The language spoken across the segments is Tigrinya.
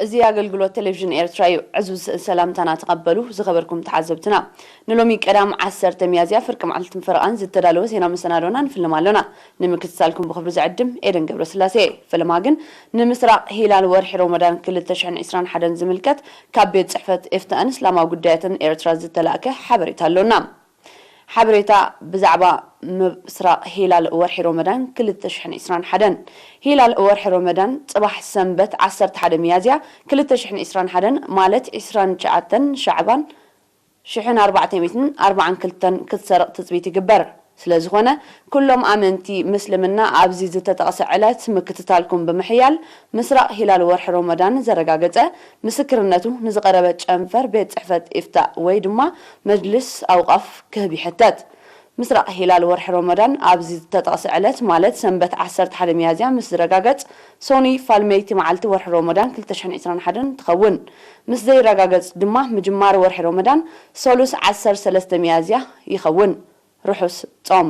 እዚ ኣገልግሎት ቴሌቪዥን ኤርትራ እዩ። ዕዙዝ ሰላምታና ተቐበሉ ዝኸበርኩም ተዓዘብትና። ንሎሚ ቀዳም ዓሰርተ ሚያዝያ ፍርቂ መዓልትን ፈረቓን ዝተዳለወ ዜና መሰናዶና ንፍልም ኣሎና። ንምክትታልኩም ብኽብሪ ዝዕድም ኤደን ገብረስላሴ። ፈለማ ግን ንምስራቕ ሂላል ወርሒ ሮመዳን ክልተ ሽሕን ዕስራን ሓደን ዝምልከት ካብ ቤት ጽሕፈት ኤፍታእን እስላማዊ ጉዳያትን ኤርትራ ዝተላእከ ሓበሬታ ኣሎና። ሓበሬታ ብዛዕባ ምስራቕ ሂላል ወርሒ ሮመዳን ክልተ ሽሕን ዕስራን ሓደን። ሂላል ወርሒ ሮመዳን ጽባሕ ሰንበት ዓሰርተ ሓደ ሚያዝያ ክልተ ሽሕን ዕስራን ሓደን ማለት ዕስራን ትሽዓተን ሻዕባን ሽሕን ኣርባዕተ ሚእትን ኣርባዓን ክልተን ክትሰርቕ ትጽቢት ይግበር። ስለ ዝኾነ፣ ኩሎም ኣመንቲ ምስልምና ኣብዚ ዝተጠቕሰ ዕለት ምክትታልኩም ብምሕያል፣ ምስራቕ ሂላል ወርሒ ሮመዳን ዘረጋገጸ ምስክርነቱ ንዝቐረበ ጨንፈር ቤት ጽሕፈት ኢፍታእ ወይ ድማ መጅልስ ኣውቃፍ ክህብ ይሕተት። ምስራቕ ሂላል ወርሒ ሮመዳን ኣብዚ ዝተጠቕሰ ዕለት፣ ማለት ሰንበት ዓሰርተ ሓደ ሚያዝያ ምስ ዝረጋገጽ፣ ሶኒ ፋልመይቲ መዓልቲ ወርሒ ሮመዳን ክልተ ሽሕን ዕስራን ሓደን ትኸውን። ምስ ዘይረጋገጽ ድማ፣ ምጅማር ወርሒ ሮመዳን ሰሉስ ዓሰርተ ሰለስተ ሚያዝያ ይኸውን። ርሑስ ጾም።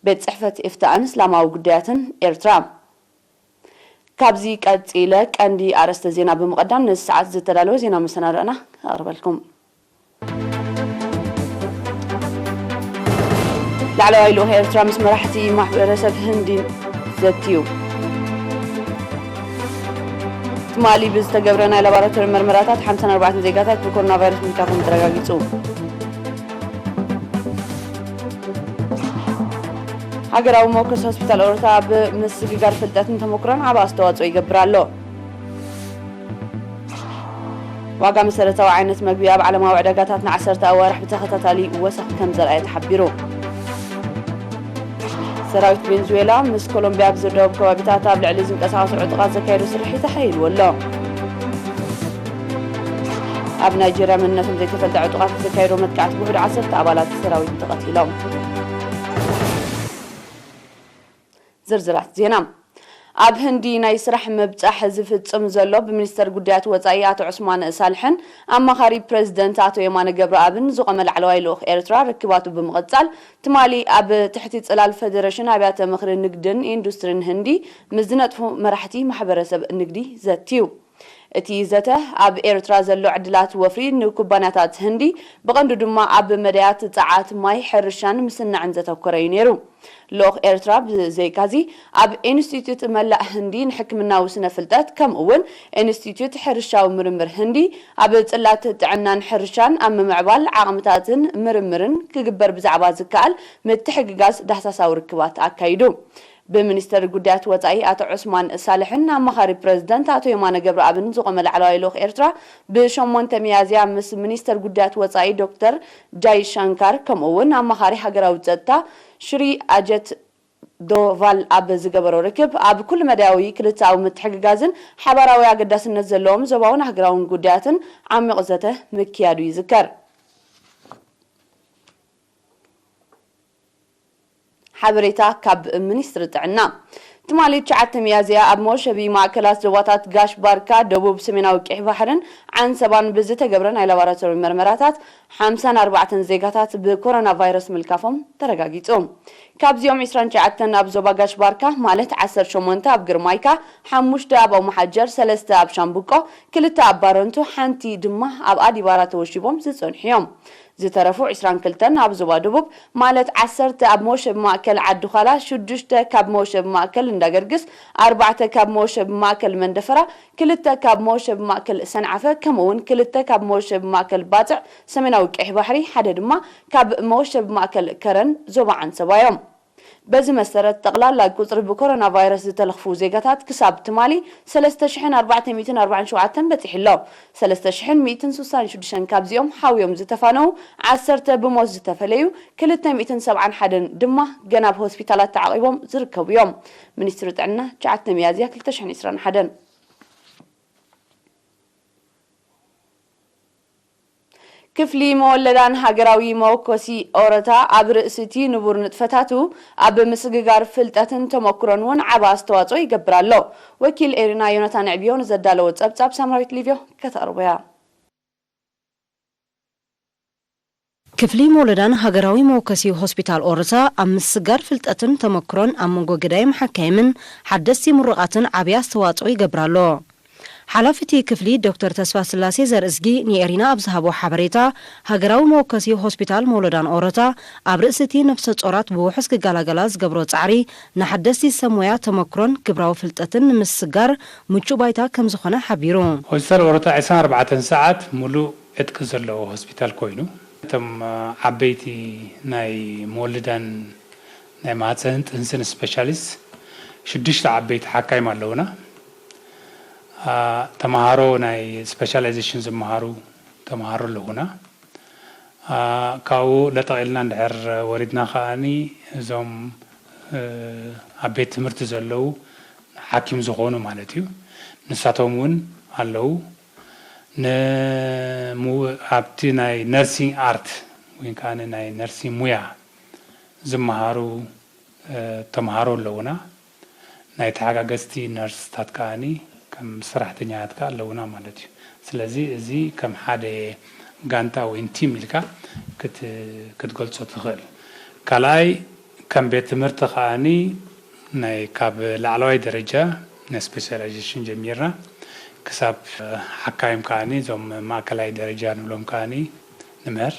ቤት ጽሕፈት ኢፍታእን እስላማዊ ጉዳያትን ኤርትራ። ካብዚ ቀጺለ ቀንዲ ኣርእስተ ዜና ብምቕዳም፣ ነዚ ሰዓት ዝተዳለወ ዜና መሰናዶና ኣቕርበልኩም። ላዕለዋይ ልኡኽ ኤርትራ ምስ መራሕቲ ማሕበረሰብ ህንዲ ዘትዩ። ትማሊ ብዝተገብረ ናይ ላቦራቶሪ መርመራታት ሓምሳን ኣርባዕተን ዜጋታት ብኮሮና ቫይረስ ምልካፎም ተረጋጊጹ። ሃገራዊ መወከሲ ሆስፒታል ኦሮታ ኣብ ምስግጋር ፍልጠትን ተመክሮን ዓቢ ኣስተዋጽኦ ይገብር ኣሎ። ዋጋ መሰረታዊ ዓይነት መግቢ ኣብ ዓለማዊ ዕዳጋታት ንዓሰርተ ኣዋርሕ ብተኸታታሊ ወሰኽ ከም ዘርኣየ ተሓቢሩ። ሰራዊት ቬንዙዌላ ምስ ኮሎምቢያ ኣብ ዝርደቦም ከባቢታት ኣብ ልዕሊ ዝንቀሳቐሱ ዕጡቓት ዘካየዶ ስርሒት ኣሓይልዎ ኣሎ። ኣብ ናይጄርያ መንነቶም ዘይተፈልጠ ዕጡቓት ዘካየዶ መጥቃዕቲ ውሑድ ዓሰርተ ኣባላት ሰራዊት ተቐቲሎም። ዝርዝራት ዜና። ኣብ ህንዲ ናይ ስራሕ ምብጻሕ ዝፍጽም ዘሎ ብሚኒስተር ጉዳያት ወጻኢ ኣቶ ዑስማን ሳልሕን ኣማኻሪ ፕረዚደንት ኣቶ የማነ ገብረኣብን ዝቖመ ላዕለዋይ ልኡኽ ኤርትራ ርክባቱ ብምቕጻል፣ ትማሊ ኣብ ትሕቲ ጽላል ፈደረሽን ኣብያተ ምኽሪ ንግድን ኢንዱስትሪን ህንዲ ምስ ዝነጥፉ መራሕቲ ማሕበረሰብ ንግዲ ዘትዩ። እቲ ዘተ ኣብ ኤርትራ ዘሎ ዕድላት ወፍሪ ንኩባንያታት ህንዲ፣ ብቐንዱ ድማ ኣብ መዳያት ጸዓት ማይ፣ ሕርሻን ምስናዕን ዘተኮረ እዩ ነይሩ። ልኡኽ ኤርትራ ብዘይካዚ ኣብ ኢንስቲትዩት መላእ ህንዲ ንሕክምናዊ ስነ ፍልጠት፣ ከምኡ እውን ኢንስቲትዩት ሕርሻዊ ምርምር ህንዲ ኣብ ጽላት ጥዕናን ሕርሻን ኣብ ምምዕባል ዓቕምታትን ምርምርን ክግበር ብዛዕባ ዝከኣል ምትሕግጋዝ ዳህሳሳዊ ርክባት ኣካይዱ። ብሚኒስተር ጉዳያት ወጻኢ ኣቶ ዑስማን ሳልሕን ኣማኻሪ ፕረዚደንት ኣቶ የማነ ገብረኣብን ዝቖመ ላዕለዋይ ልኡኽ ኤርትራ ብሸሞንተ ሚያዝያ ምስ ሚኒስተር ጉዳያት ወጻኢ ዶክተር ጃይ ሻንካር ከምኡ እውን ኣማኻሪ ሃገራዊ ጸጥታ ሽሪ ኣጀት ዶቫል ኣብ ዝገበሮ ርክብ ኣብ ኩሉ መዳያዊ ክልተኣዊ ምትሕግጋዝን ሓባራዊ ኣገዳስነት ዘለዎም ዞባውን ሃገራውን ጉዳያትን ዓሚቕ ዘተ ምክያዱ ይዝከር። ሓበሬታ ካብ ሚኒስትሪ ጥዕና። ትማሊ ትሽዓተ ሚያዝያ ኣብ መወሸቢ ማእከላት ዞባታት ጋሽ ባርካ፣ ደቡብ ሰሜናዊ ቀይሕ ባሕርን ዓንሰባን ብዝተገብረ ናይ ላቦራቶሪ መርመራታት ሓምሳን ኣርባዕተን ዜጋታት ብኮሮና ቫይረስ ምልካፎም ተረጋጊጹ። ካብዚኦም ዕስራን ትሽዓተን ኣብ ዞባ ጋሽ ባርካ፣ ማለት ዓሰርተ ሸሞንተ ኣብ ግርማይካ፣ ሓሙሽተ ኣብ ኦመሓጀር፣ ሰለስተ ኣብ ሻምብቆ፣ ክልተ ኣብ ባረንቱ፣ ሓንቲ ድማ ኣብ ኣዲባራ ተወሺቦም ዝጸንሑ እዮም። ዝተረፉ ዕስራን ክልተን ኣብ ዞባ ደቡብ፣ ማለት ዓሰርተ ኣብ መወሸቢ ማእከል ዓዲ ዃላ፣ ሽዱሽተ ካብ መወሸቢ ማእከል እንዳገርግስ፣ ኣርባዕተ ካብ መወሸቢ ማእከል መንደፈራ፣ ክልተ ካብ መወሸቢ ማእከል ሰንዓፈ፣ ከምኡ እውን ክልተ ካብ መወሸቢ ማእከል ባጽዕ ሰሜናዊ ቀይሕ ባሕሪ፣ ሓደ ድማ ካብ መወሸቢ ማእከል ከረን ዞባ ዓንሰባ እዮም። በዚ መሰረት፣ ጠቕላላ ቁጽሪ ብኮሮና ቫይረስ ዝተለኽፉ ዜጋታት ክሳብ ትማሊ ሰለስተ ሽሕን ኣርባዕተ ሚእትን ኣርባዓን ሸውዓተን በጺሑ ኣሎ። ሰለስተ ሽሕን ሚእትን ስሳን ሽዱሽተን ካብዚኦም ሓውዮም ዝተፋነዉ፣ ዓሰርተ ብሞት ዝተፈለዩ፣ ክልተ ሚእትን ሰብዓን ሓደን ድማ ገና ኣብ ሆስፒታላት ተዓቒቦም ዝርከቡ እዮም። ሚኒስትሪ ጥዕና፣ ትሽዓተ ሚያዝያ ክልተ ሽሕን ዕስራን ሓደን። ክፍሊ መወለዳን ሃገራዊ መወከሲ ኦረታ ኣብ ርእሲ እቲ ንቡር ንጥፈታቱ ኣብ ምስግጋር ፍልጠትን ተመኩሮን እውን ዓቢ ኣስተዋጽኦ ይገብር ኣሎ። ወኪል ኤሪና ዮናታን ዕብዮ ንዘዳለዎ ጸብጻብ ሳምራዊት ሊቭዮ ከተቕርቦ እያ። ክፍሊ መወለዳን ሃገራዊ መወከሲ ሆስፒታል ኦረታ ኣብ ምስጋር ፍልጠትን ተመክሮን ኣብ መንጎ ገዳይም ሓካይምን ሓደስቲ ምሩቓትን ዓቢ ኣስተዋጽኦ ይገብር ኣሎ። ሓላፊ እቲ ክፍሊ ዶክተር ተስፋስላሴ ዘርእዝጊ ንኤሪና ኣብ ዝሃቦ ሓበሬታ፣ ሃገራዊ መወከሲ ሆስፒታል መውለዳን ኦሮታ ኣብ ርእሲ እቲ ነፍሰ ጾራት ብውሑስ ክገላገላ ዝገብሮ ጻዕሪ ንሓደስቲ ሰብ ሞያ ተመክሮን ግብራዊ ፍልጠትን ንምስግጋር ምቹእ ባይታ ከም ዝኾነ ሓቢሩ። ሆስፒታል ኦሮታ ዕስራን ኣርባዕተን ሰዓት ሙሉእ ዕጥቂ ዘለዎ ሆስፒታል ኮይኑ፣ እቶም ዓበይቲ ናይ መወልዳን ናይ ማህፀንን ጥንስን ስፔሻሊስት ሽዱሽተ ዓበይቲ ሓካይም ኣለውና። ተምሃሮ ናይ ስፔሻላይዜሽን ዝመሃሩ ተምሃሮ ኣለውና። ካብኡ ለጠቕ ኢልና እንድሕር ወሪድና ከኣኒ እዞም ኣብ ቤት ትምህርቲ ዘለዉ ሓኪም ዝኾኑ ማለት እዩ። ንሳቶም እውን ኣለዉ። ንሙ ኣብቲ ናይ ነርሲንግ ኣርት ወይ ከዓ ናይ ነርሲንግ ሙያ ዝመሃሩ ተምሃሮ ኣለዉና። ናይ ተሓጋገዝቲ ነርስታት ከኣኒ ከም ሰራሕተኛታት ከኣ ኣለዉና ማለት እዩ። ስለዚ እዚ ከም ሓደ ጋንታ ወይ ቲም ኢልካ ክትገልጾ ትኽእል። ካልኣይ ከም ቤት ትምህርቲ ከኣኒ ናይ ካብ ላዕለዋይ ደረጃ ናይ ስፔሻላይዜሽን ጀሚርና ክሳብ ሓካይም ከኣኒ እዞም ማእከላይ ደረጃ ንብሎም ከኣኒ ንምህር።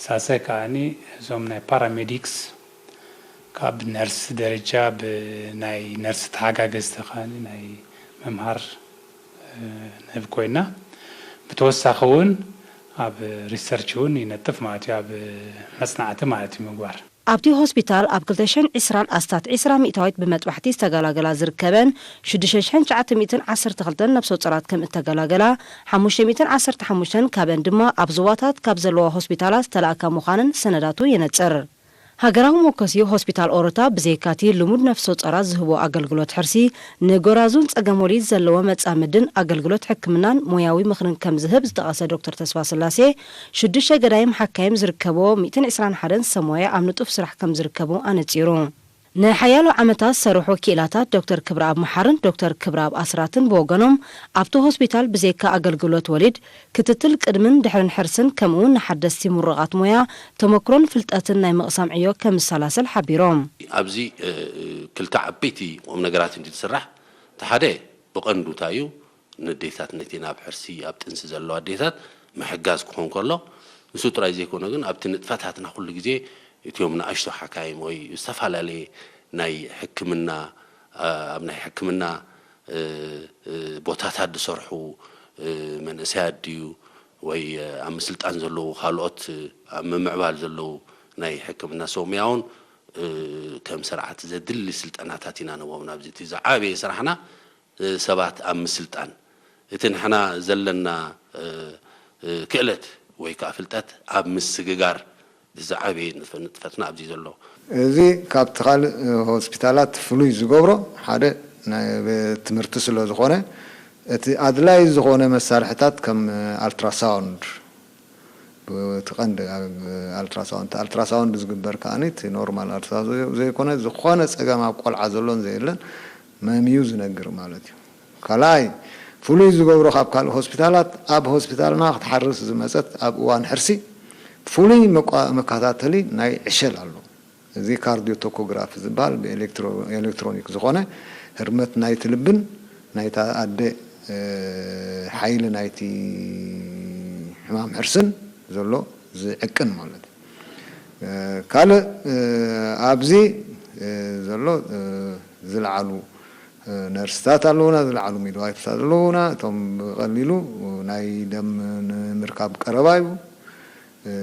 ሳልሳይ ከኣኒ እዞም ናይ ፓራሜዲክስ ካብ ነርስ ደረጃ ብናይ ነርስ ተሓጋገዝቲ ከኣኒ ናይ ምምሃር ንህብ ኮይና፣ ብተወሳኺ እውን ኣብ ሪሰርች እውን ይነጥፍ ማለት እዩ፣ ኣብ መጽናዕቲ ማለት እዩ ምግባር። ኣብቲ ሆስፒታል ኣብ ክልተ ሽሕን ዕስራን ኣስታት ዕስራ ሚእታዊት ብመጥባሕቲ ዝተገላገላ ዝርከበን ሽዱሽተ ሽሕን ትሽዓተ ሚእትን ዓሰርተ ክልተን ነብሰ ጾራት ከም እተገላገላ፣ ሓሙሽተ ሚእትን ዓሰርተ ሓሙሽተን ካብአን ድማ ኣብ ዞባታት ካብ ዘለዋ ሆስፒታላት ዝተላእካ ምዃነን ሰነዳቱ የነጽር። ሃገራዊ መወከሲ ሆስፒታል ኦሮታ ብዘይካቲ ልሙድ ነፍሰ ጾራት ዝህቦ ኣገልግሎት ሕርሲ፣ ንጎራዙን ጸገም ወሊድ ዘለዎ መጻምድን ኣገልግሎት ሕክምናን ሞያዊ ምኽርን ከም ዝህብ ዝጠቐሰ ዶክተር ተስፋስላሴ፣ ሽዱሽተ ገዳይም ሓካይም ዝርከብዎ ሚእትን ዕስራን ሓደን ሰብ ሞያ ኣብ ንጡፍ ስራሕ ከም ዝርከቡ ኣነጺሩ። ንሓያሎ ዓመታት ዝሰርሑ ክኢላታት ዶክተር ክብረኣብ መሓርን ዶክተር ክብረኣብ ኣስራትን ብወገኖም፣ ኣብቲ ሆስፒታል ብዘይካ ኣገልግሎት ወሊድ፣ ክትትል ቅድምን ድሕርን ሕርስን ከምኡውን ንሓደስቲ ምሩቓት ሞያ ተመክሮን ፍልጠትን ናይ ምቕሳም ዕዮ ከም ዝሰላሰል ሓቢሮም። ኣብዚ እ፣ ክልተ ዓበይቲ ቁም ነገራት እንዲ ዝስራሕ፣ እቲ ሓደ ብቐንዱ እንታይ እዩ፣ ንዴታት ነቲ ናብ ሕርሲ ኣብ ጥንሲ ዘለዋ ኣዴታት ምሕጋዝ ክኾን ከሎ፣ ንሱ ጥራይ ዘይኮነ ግን ኣብቲ ንጥፈታትና ኩሉ ግዜ እቲኦም ንኣሽቶ ሓካይም ወይ ዝተፈላለየ ናይ ሕክምና፣ ኣ፣ ኣብ ናይ ሕክምና፣ እ፣ እ፣ ቦታታት ዝሰርሑ፣ እ፣ መንእሰያት ድዩ ወይ፣ እ፣ ኣብ ምስልጣን ዘለዉ ካልኦት፣ እ፣ ኣብ ምምዕባል ዘለዉ ናይ ሕክምና ሰብ ሙያ እውን፣ እ፣ ከም ስርዓት ዘድሊ ስልጠናታት ኢና ንህቦም። ናብዚ እቲ ዝዓበየ ስራሕና፣ እ፣ ሰባት ኣብ ምስልጣን፣ እቲ ንሕና ዘለና፣ እ፣ እ፣ ክእለት ወይ ከዓ ፍልጠት ኣብ ምስግጋር ዝዓበየ ንጥፈ-፣ ንጥፈትና ኣብዚ ዘሎ። እዚ ካብቲ ካልእ ሆስፒታላት ፍሉይ ዝገብሮ ሓደ ናይ ቤት ትምህርቲ ስለ ዝኾነ፣ እቲ ኣድላይ ዝኾነ መሳርሕታት ከም ኣልትራሳውንድ፣ እቲ ቀንዲ ኣብ ኣልትራሳውንድ፣ ኣልትራሳውንድ ዝግበር ከኣ እቲ ኖርማል ኣልትራሳውንድ ዘይኮነ፣ ዝኾነ ጸገም ኣብ ቆልዓ ዘሎን ዘየለን መምዩ ዝነግር ማለት እዩ። ካልኣይ ፍሉይ ዝገብሮ ካብ ካልእ ሆስፒታላት፣ ኣብ ሆስፒታልና ክትሓርስ ዝመጸት ኣብ እዋን ሕርሲ ፍሉይ መቋ-፣ መከታተሊ ናይ ዕሸል ኣሎ። እዚ ካርዲዮ ቶኮግራፊ ዝበሃል ብኤሌክትሮ-፣ ኤሌክትሮኒክ ዝኾነ ህርመት ናይቲ ልብን ናይታ ኣደ፣ እ፣ ሓይሊ ናይቲ ሕማም ሕርስን ዘሎ ዝዕቅን ማለት እዩ። እ፣ ካልእ፣ እ፣ ኣብዚ፣ እ፣ ዘሎ፣ እ፣ ዝለዓሉ፣ እ፣ ነርስታት ኣለዉና፣ ዝለዓሉ ሚድዋይፍታት ኣለዉና። እቶም ብቐሊሉ ናይ ደም ንምርካብ ቀረባ እዩ። እ፣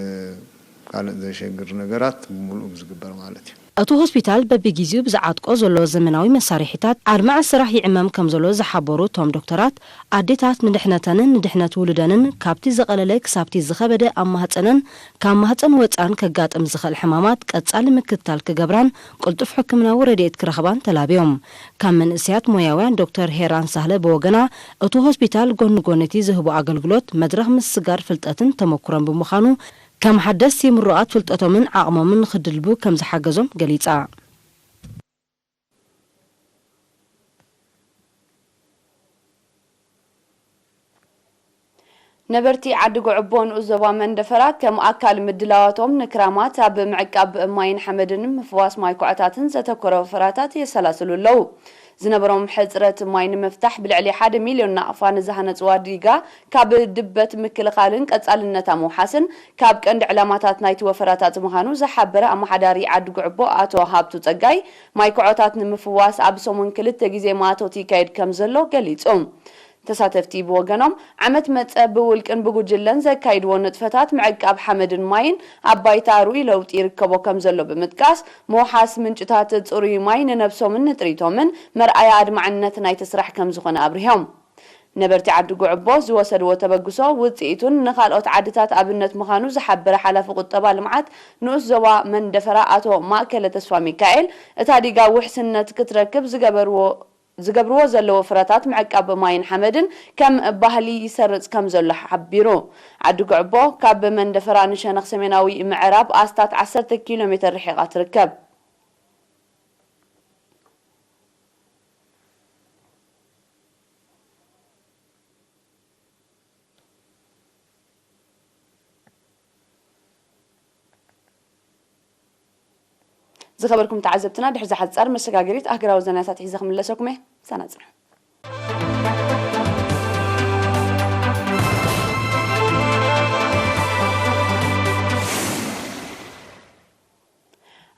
ካልእ ዘሸግር ነገራት ብምሉእ ዝግበር ማለት እዩ። እቲ ሆስፒታል በብጊዜኡ ብዝዓጥቆ ዘሎ ዘመናዊ መሳርሒታት ኣድማዒ ስራሕ ይዕመም ከም ዘሎ ዝሓበሩ እቶም ዶክተራት፣ ኣዴታት ንድሕነተንን ንድሕነት ውሉደንን ካብቲ ዝቐለለ ክሳብቲ ዝኸበደ ኣብ ማህፀነን፣ ካብ ማህፀን ወፃን ከጋጥም ዝኽእል ሕማማት ቀፃሊ ምክትታል ክገብራን ቅልጡፍ ሕክምናዊ ረድኤት ክረኽባን ተላብዮም። ካብ መንእሰያት ሞያውያን ዶክተር ሄራን ሳህለ ብወገና፣ እቲ ሆስፒታል ጎኒ ጎኒ እቲ ዝህቦ ኣገልግሎት መድረኽ ምስግጋር ፍልጠትን ተመኩሮን ብምዃኑ፣ ከም ሓደስቲ ምሩቓት ፍልጠቶምን ዓቕሞምን ንኽድልቡ ከም ዝሓገዞም ገሊጻ። ነበርቲ ዓዲ ጉዕቦ ንኡስ ዞባ መንደፈራ ከም ኣካል ምድላዋቶም ንክራማት ኣብ ምዕቃብ ማይን ሓመድን ምፍዋስ ማይ ኩዕታትን ዘተኮረ ወፈራታት የሰላስሉ ኣለዉ። ዝነበሮም ሕጽረት ማይ ንምፍታሕ ብልዕሊ ሓደ ሚልዮን ናቕፋ ንዝሃነጽዋ ዲጋ ካብ ድበት ምክልኻልን ቀጻልነታ ምውሓስን ካብ ቀንዲ ዕላማታት ናይቲ ወፈራታት ምዃኑ ዝሓበረ ኣመሓዳሪ ዓዲ ጉዕቦ ኣቶ ሃብቱ ጸጋይ፣ ማይ ክዖታት ንምፍዋስ ኣብ ሰሙን ክልተ ግዜ ማእቶት ይካየድ ከም ዘሎ ገሊጹ። ተሳተፍቲ ብወገኖም፣ ዓመት መጸ ብውልቅን ብጉጅለን ዘካይድዎ ንጥፈታት ምዕቃብ ሓመድን ማይን ኣብ ባይታ ርኡይ ለውጢ ይርከቦ ከም ዘሎ ብምጥቃስ፣ ምውሓስ ምንጭታት ጽሩይ ማይ ንነብሶምን ንጥሪቶምን መርኣያ ኣድማዕነት ናይቲ ስራሕ ከም ዝኾነ ኣብሪሆም። ነበርቲ ዓዲ ጉዕቦ ዝወሰድዎ ተበግሶ ውጽኢቱን ንኻልኦት ዓድታት ኣብነት ምዃኑ ዝሓበረ ሓላፊ ቁጠባ ልምዓት ንኡስ ዞባ መንደፈራ ኣቶ ማእከለ ተስፋ ሚካኤል፣ እታ ዲጋ ውሕስነት ክትረክብ ዝገበርዎ ዝገብርዎ ዘለዉ ፍረታት ምዕቃብ ማይን ሓመድን ከም ባህሊ ይሰርጽ ከም ዘሎ ሓቢሩ። ዓዲ ጉዕቦ ካብ መንደፈራ ንሸነኽ ሰሜናዊ ምዕራብ ኣስታት ዓሰርተ ኪሎ ሜተር ርሒቓ ትርከብ። ዝኸበርኩም ተዓዘብትና፣ ድሕሪ ዝሓጸር መሰጋገሪት ኣህግራዊ ዜናታት ሒዘ ክምለሰኩም እየ። ሳና ጽንሑ።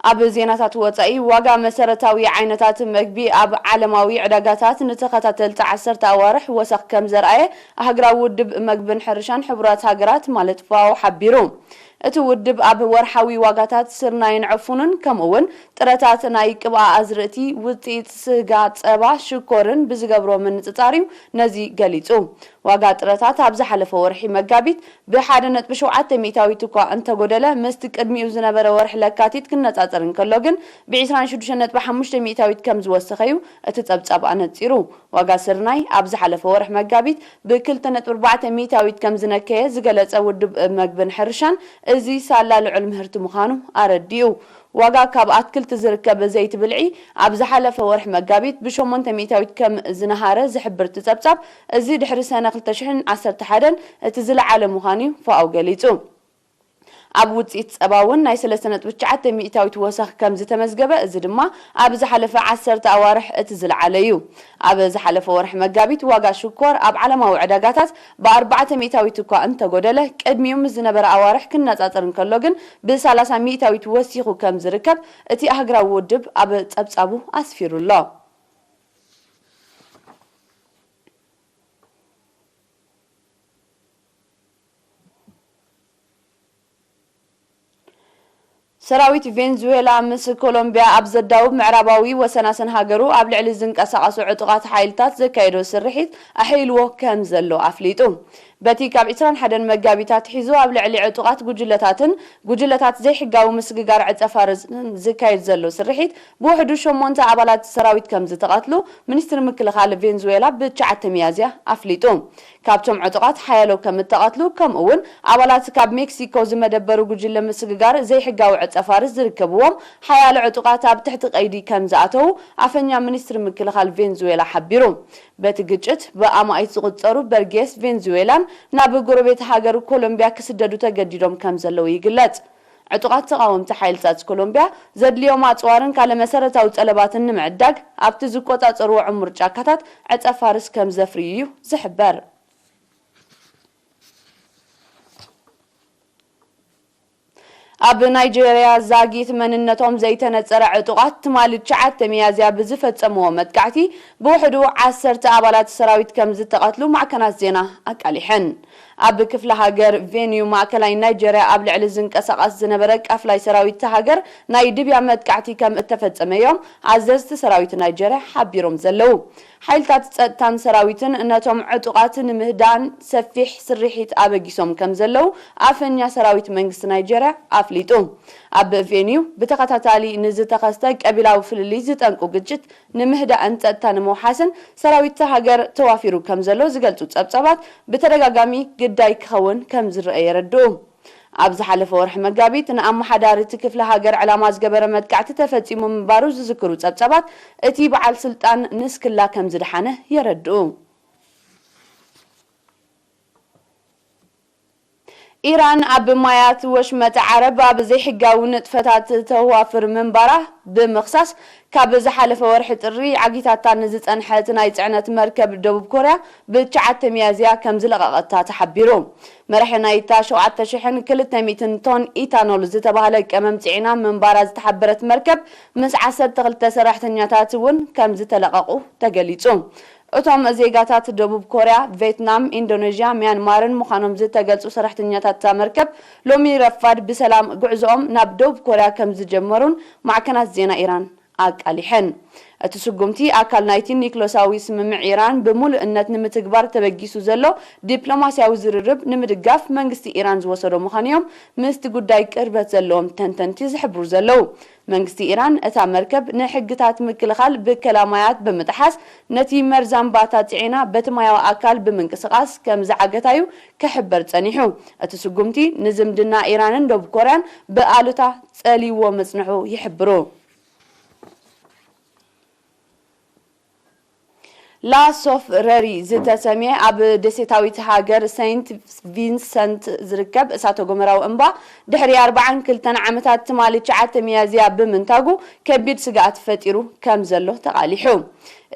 ኣብ ዜናታት ወጻኢ፣ ዋጋ መሰረታዊ ዓይነታት መግቢ ኣብ ዓለማዊ ዕዳጋታት ንተኸታተልቲ ዓሰርተ ኣዋርሕ ወሰኽ ከም ዘርኣየ ኣህግራዊ ውድብ መግብን ሕርሻን ሕቡራት ሃገራት ማለት ፋኦ ሓቢሩ። እቲ ውድብ ኣብ ወርሓዊ ዋጋታት ስርናይን ዕፉንን ከምኡ እውን ጥረታት ናይ ቅብኣ ኣዝርእቲ፣ ውጽኢት ስጋ፣ ጸባ፣ ሽኮርን ብዝገብሮ ምንጽጻር እዩ ነዚ ገሊጹ። ዋጋ ጥረታት ኣብ ዝሓለፈ ወርሒ መጋቢት ብሓደ ነጥቢ ሸውዓተ ሚእታዊት እኳ እንተጎደለ፣ ምስቲ ቅድሚኡ ዝነበረ ወርሒ ለካቲት ክነጻጸር እንከሎ ግን ብዒስራን ሽዱሽተን ነጥቢ ሓሙሽተ ሚእታዊት ከም ዝወሰኸ እዩ እቲ ጸብጻብ ኣነጺሩ። ዋጋ ስርናይ ኣብ ዝሓለፈ ወርሒ መጋቢት ብክልተ ነጥቢ ኣርባዕተ ሚእታዊት ከም ዝነከየ ዝገለጸ ውድብ መግብን ሕርሻን፣ እዚ ሳላ ልዑል ምህርቲ ምዃኑ ኣረዲኡ። ዋጋ ካብ ኣትክልቲ ዝርከብ ዘይቲ ብልዒ ኣብ ዝሓለፈ ወርሒ መጋቢት ብሸሞንተ ሚእታዊት ከም ዝነሃረ ዝሕብር እቲ ጸብጻብ፣ እዚ ድሕሪ ሰነ ክልተ ሽሕን ዓሰርተ ሓደን እቲ ዝለዓለ ምዃኑ እዩ ፋኦ ገሊጹ። ኣብ ውጽኢት ጸባ እውን ናይ ሰለስተ ነጥቢ ትሽዓተ ሚእታዊት ወሰኽ ከም ዝተመዝገበ፣ እዚ ድማ ኣብ ዝሓለፈ ዓሰርተ ኣዋርሕ እቲ ዝለዓለ እዩ። ኣብ ዝሓለፈ ወርሒ መጋቢት ዋጋ ሽኮር ኣብ ዓለማዊ ዕዳጋታት ብኣርባዕተ ሚእታዊት እኳ እንተጎደለ፣ ቅድሚኡ ምስ ዝነበረ ኣዋርሕ ክነጻጸር እንከሎ ግን ብሰላሳ ሚእታዊት ወሲኹ ከም ዝርከብ እቲ ኣህግራዊ ውድብ ኣብ ጸብጻቡ ኣስፊሩ ኣሎ። ሰራዊት ቬንዙዌላ ምስ ኮሎምቢያ ኣብ ዘዳውብ ምዕራባዊ ወሰናስን ሃገሩ ኣብ ልዕሊ ዝንቀሳቐሱ ዕጡቓት ሓይልታት ዘካየዶ ስርሒት ኣሕይልዎ ከም ዘሎ ኣፍሊጡ። በቲ ካብ ዕስራን ሓደን መጋቢት ኣትሒዙ ኣብ ልዕሊ ዕጡቓት ጉጅለታትን ጉጅለታት ዘይሕጋዊ ምስግጋር ዕጸ ፋርስ ዝካየድ ዘሎ ስርሒት ብውሕዱ ሸሞንተ ኣባላት ሰራዊት ከም ዝተቐትሉ ሚኒስትሪ ምክልኻል ቬንዙዌላ ብትሽዓተ ሚያዝያ ኣፍሊጡ። ካብቶም ዕጡቓት ሓያሎ ከም እተቐትሉ፣ ከምኡ እውን ኣባላት ካብ ሜክሲኮ ዝመደበሩ ጉጅለ ምስግጋር ዘይሕጋዊ ዕጸ ፋርስ ዝርከብዎም ሓያሎ ዕጡቓት ኣብ ትሕቲ ቀይዲ ከም ዝኣተዉ ኣፈኛ ሚኒስትሪ ምክልኻል ቬንዙዌላ ሓቢሩ። በቲ ግጭት ብኣማኢት ዝቑጸሩ በርጌስ ቬንዙዌላን ናብ ጎረቤት ሃገር ኮሎምቢያ ክስደዱ ተገዲዶም ከም ዘለዉ ይግለጽ። ዕጡቓት ተቓወምቲ ሓይልታት ኮሎምቢያ ዘድልዮም ኣጽዋርን ካልእ መሰረታዊ ጠለባትን ንምዕዳግ ኣብቲ ዝቆጻጸርዎ ዕሙር ጫካታት ዕጸ ፋርስ ከም ዘፍርዩ እዩ ዝሕበር። ኣብ ናይጄርያ ዛጊት መንነቶም ዘይተነጸረ ዕጡቓት ትማሊ ትሽዓተ ሚያዝያ ብዝፈጸምዎ መጥቃዕቲ ብውሕዱ ዓሰርተ ኣባላት ሰራዊት ከም ዝተቐትሉ ማዕከናት ዜና ኣቃሊሐን። ኣብ ክፍለ ሃገር ቬንዩ ማእከላይ ናይጄርያ ኣብ ልዕሊ ዝንቀሳቐስ ዝነበረ ቃፍላይ ሰራዊት እታ ሃገር ናይ ድብያ መጥቃዕቲ ከም እተፈጸመ እዮም ኣዘዝቲ ሰራዊት ናይጄርያ ሓቢሮም ዘለዉ። ሓይልታት ጸጥታን ሰራዊትን ነቶም ዕጡቓት ንምህዳን ሰፊሕ ስርሒት ኣበጊሶም ከም ዘለዉ ኣፈኛ ሰራዊት መንግስቲ ናይጄርያ ኣፍሊጡ። ኣብ ቬንዩ ብተኸታታሊ ንዝተኸስተ ቀቢላዊ ፍልልይ ዝጠንቁ ግጭት ንምህዳእን ጸጥታ ንምውሓስን ሰራዊት እታ ሃገር ተዋፊሩ ከም ዘሎ ዝገልጹ ጸብጻባት ብተደጋጋሚ ግዳይ ክኸውን ከም ዝረአ የረድኡ። ኣብ ዝሓለፈ ወርሒ መጋቢት ንኣመሓዳሪ እቲ ክፍለ ሃገር ዕላማ ዝገበረ መጥቃዕቲ ተፈጺሙ ምንባሩ ዝዝክሩ ጸብጻባት፣ እቲ በዓል ስልጣን ንስክላ ከም ዝደሓነ የረድኡ። ኢራን ኣብ ማያት ወሽመጥ ዓረብ ኣብ ዘይሕጋዊ ንጥፈታት ተዋፍር ምንባራ ብምኽሳስ፣ ካብ ዝሓለፈ ወርሒ ጥሪ ዓጊታታ ንዝጸንሐት ናይ ጽዕነት መርከብ ደቡብ ኮርያ ብትሽዓተ ሚያዝያ ከም ዝለቐቐታ ተሓቢሩ። መራሒ ናይታ ሸውዓተ ሽሕን ክልተ ሚእትን ቶን ኢታኖል ዝተባህለ ቀመም ጽዒና ምንባራ ዝተሓበረት መርከብ ምስ ዓሰርተ ክልተ ሰራሕተኛታት እውን ከም ዝተለቐቑ ተገሊጹ። እቶም ዜጋታት ደቡብ ኮርያ፣ ቬትናም፣ ኢንዶኔዥያ፣ ሚያንማርን ምዃኖም ዝተገልጹ ሰራሕተኛታት እታ መርከብ፣ ሎሚ ረፋድ ብሰላም ጉዕዞኦም ናብ ደቡብ ኮርያ ከም ዝጀመሩን ማዕከናት ዜና ኢራን ኣቃሊሐን። እቲ ስጉምቲ ኣካል ናይቲ ኒክሎሳዊ ስምምዕ ኢራን ብምሉእነት ንምትግባር ተበጊሱ ዘሎ ዲፕሎማስያዊ ዝርርብ ንምድጋፍ መንግስቲ ኢራን ዝወሰዶ ምዃኑ እዮም ምስቲ ጉዳይ ቅርበት ዘለዎም ተንተንቲ ዝሕብሩ ዘለዉ። መንግስቲ ኢራን እታ መርከብ ንሕግታት ምክልኻል ብከላ ማያት ብምጥሓስ ነቲ መርዛም ባታ ጽዒና በቲ ማያዊ ኣካል ብምንቅስቓስ ከም ዝዓገታዩ ክሕበር ጸኒሑ። እቲ ስጉምቲ ንዝምድና ኢራንን ደቡብ ኮርያን ብኣሉታ ጸሊዎ ምጽንሑ ይሕብሩ። ላሶፍ ረሪ ዝተሰምየ ኣብ ደሴታዊት ሃገር ሰይንት ቪንሰንት ዝርከብ እሳተ ጎመራዊ እምባ ድሕሪ ኣርባዓን ክልተን ዓመታት ትማሊ ትሽዓተ ሚያዝያ ብምንታጉ ከቢድ ስግኣት ፈጢሩ ከም ዘሎ ተቓሊሑ።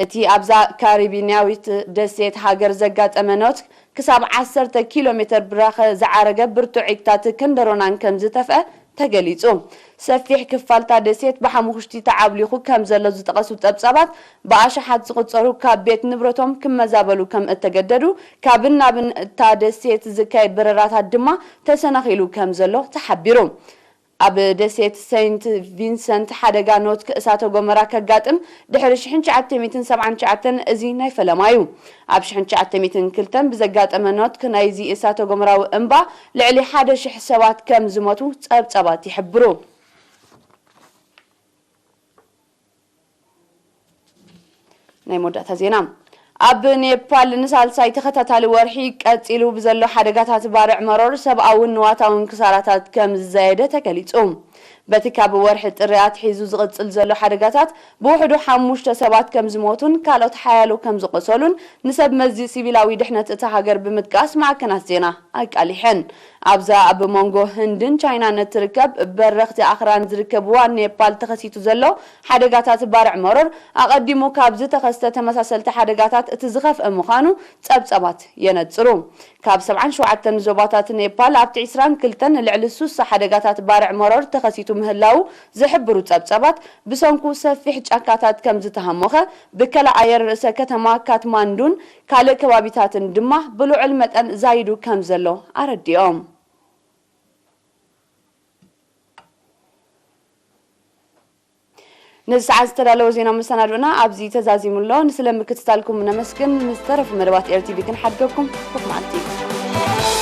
እቲ ኣብዛ ካሪቢንያዊት ደሴት ሃገር ዘጋጠመ ነውት ክሳብ ዓሰርተ ኪሎ ሜተር ብራኸ ዝዓረገ ብርቱዕ ዒግታት ክንደሮናን ከም ዝተፍአ ተገሊጹ። ሰፊሕ ክፋልታ ደሴት ብሓሙኽሽቲ ተዓብሊኹ ከም ዘሎ ዝጠቐሱ ጸብጻባት፣ ብኣሽሓት ዝቑጸሩ ካብ ቤት ንብረቶም ክመዛበሉ ከም እተገደዱ፣ ካብን ናብን እታ ደሴት ዝካየድ በረራታት ድማ ተሰናኺሉ ከም ዘሎ ተሓቢሩ። ኣብ ደሴት ሰይንት ቪንሰንት ሓደጋ ኖትክ እሳተ ጎመራ ከጋጥም ድሕሪ ሽሕን ትሽዓተ ሚእትን ሰብዓን ትሽዓተን እዚ ናይ ፈለማ እዩ። ኣብ ሽሕን ትሽዓተ ሚእትን ክልተን ብዘጋጠመ ኖትክ ናይዚ እሳተ ጎመራዊ እምባ ልዕሊ ሓደ ሽሕ ሰባት ከም ዝሞቱ ጸብጻባት ይሕብሩ። ናይ መወዳእታ ዜና። ኣብ ኔፓል ንሳልሳይ ተኸታታሊ ወርሒ ቀጺሉ ብዘሎ ሓደጋታት ባርዕ መሮር ሰብኣውን ንዋታውን ክሳራታት ከም ዝዛየደ ተገሊጹ። በቲ ካብ ወርሒ ጥሪ ኣትሒዙ ዝቕጽል ዘሎ ሓደጋታት ብውሕዱ ሓሙሽተ ሰባት ከም ዝሞቱን ካልኦት ሓያሎ ከም ዝቖሰሉን ንሰብ መዚ ሲቪላዊ ድሕነት እታ ሃገር ብምጥቃስ ማዕከናት ዜና ኣቃሊሐን። ኣብዛ ኣብ መንጎ ህንድን ቻይናን እትርከብ በረኽቲ ኣኽራን ዝርከብዋ ኔፓል ተኸሲቱ ዘሎ ሓደጋታት ባርዕ መሮር ኣቐዲሙ ካብ ዝተኸስተ ተመሳሰልቲ ሓደጋታት እቲ ዝኸፍአ ምዃኑ ጸብጸባት የነጽሩ። ካብ ሰብዓን ሸውዓተን ዞባታት ኔፓል ኣብቲ ዕስራን ክልተን ልዕሊ ሱሳ ሓደጋታት ባርዕ መሮር ተኸሲቱ ምህላዉ ዝሕብሩ ጸብጸባት፣ ብሰንኩ ሰፊሕ ጫካታት ከም ዝተሃሞኸ፣ ብከላ ኣየር ርእሰ ከተማ ካትማንዱን ካልእ ከባቢታትን ድማ ብልዑል መጠን ዛይዱ ከም ዘሎ ኣረዲኦም። ነዚ ሰዓት ዝተዳለወ ዜና መሰናድኦና ኣብዚ ተዛዚሙ ኣሎ። ንስለ ምክትታልኩም ነመስግን። ንዝተረፉ መደባት ኤር ቲ ቪ ክንሓድገኩም። ሩኽ መዓልቲ።